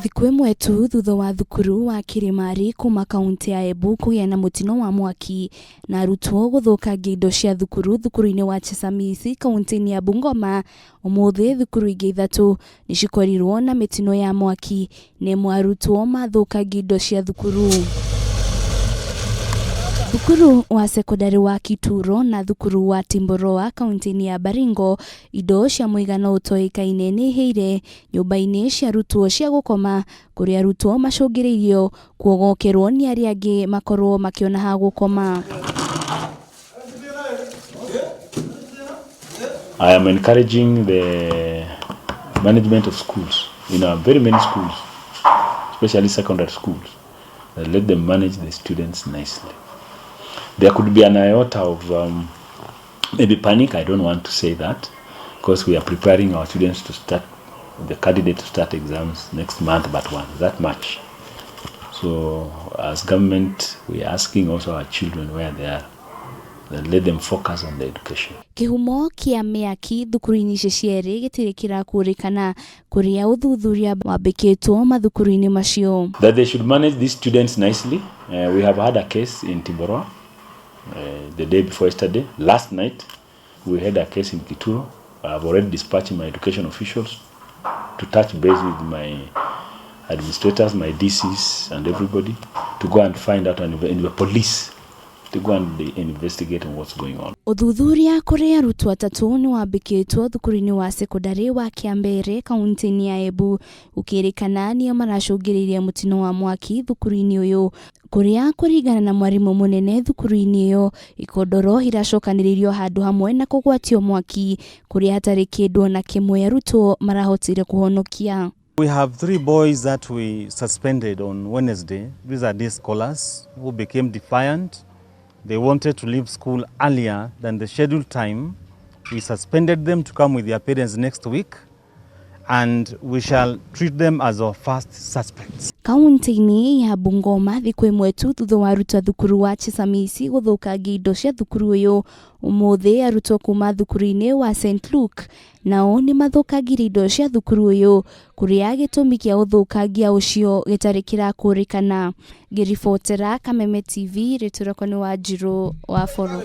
Thikũ ĩmwe tu thutha wa thukuru wa Kĩrĩmari kuma kaunti ya Embu kũgĩa na mũtino wa mwaki na arutwo gũthũkangia indo cia thukuru thukuru-inĩ wa Chesamisi kaunti-inĩ ya Bungoma, ũmũthĩ thukuru ingĩ ithatũ nĩ cikorirwo na mĩtino ya mwaki na ĩmwe arutwo mathũkangia indo cia thukuru. Thukuru wa cekondarĩ wa Kituro na thukuru wa Timboroa kaunti-inĩ ya Baringo indo cia mũigana ũtoĩkaine nĩ ihĩire nyũmba-inĩ cia arutwo cia gũkoma kũrĩa arutwo macũngĩrĩirio kuogokerwo nĩ arĩa angĩ makorwo makĩona ha gũkoma. I am encouraging the management of schools, in our very many schools, especially secondary schools, that let them manage the students nicely. There could be an iota of maybe panic, I don't want to say that, because we are preparing our students to start, the candidate to start exams next month, but one, that much. So as government, we are asking also our children where they are, that let them focus on the education. Kĩhumo kĩa mĩaki thukuru-inĩ ici cierĩ gĩtirĩ kĩrakũrĩkana kũrĩa ũthuthuria wambĩkĩtwo mathukuru-inĩ macio. That they should manage these students nicely. We have had a case in Timboroa the day before yesterday. Last night, we had a case in Kituro. I've already dispatched my education officials to touch base with my administrators, my DCs, and everybody to go and find out, and the police to go and investigate on what's going on. Ũthuthuria kũrĩ arutwo atatũ nĩ wambĩkĩtwo thukuru-inĩ wa cekondarĩ wa Kĩambere kaunti-inĩ ya Embu gũkĩrĩkana nĩo maracũngĩrĩirie mũtino wa mwaki thukuru-inĩ ũyũ kũrĩa kũringana na mwarimũ mũnene thukuru-inĩ ĩyo ikondoro iracokanĩrĩirio handũ hamwe na kũgwatio mwaki kũrĩa hatarĩ kĩndũ ona kĩmwe arutwo marahotire kũhonokia. We have three boys that we suspended on Wednesday. These are day scholars who became defiant. They wanted to leave school earlier than the scheduled time. We suspended them to come with their parents next week, and we shall treat them as our first suspects. Kaunti-inĩ ya Bungoma thikũ ĩmwe tu thutha wa arutwo thukuru wa Chesamisi gũthũkangia indo cia thukuru ũyũ ũmũthĩ arutwo kuma thukuru-inĩ wa St Luke nao nĩ mathũkangirie indo cia thukuru ũyũ kũrĩa gĩtũmi kĩa ũthũkangia ũcio gĩtarĩ kĩrakũrĩkana. Ngĩribotera Kameme TV rĩtwa rĩakwa nĩ Wanjirũ wa Boro.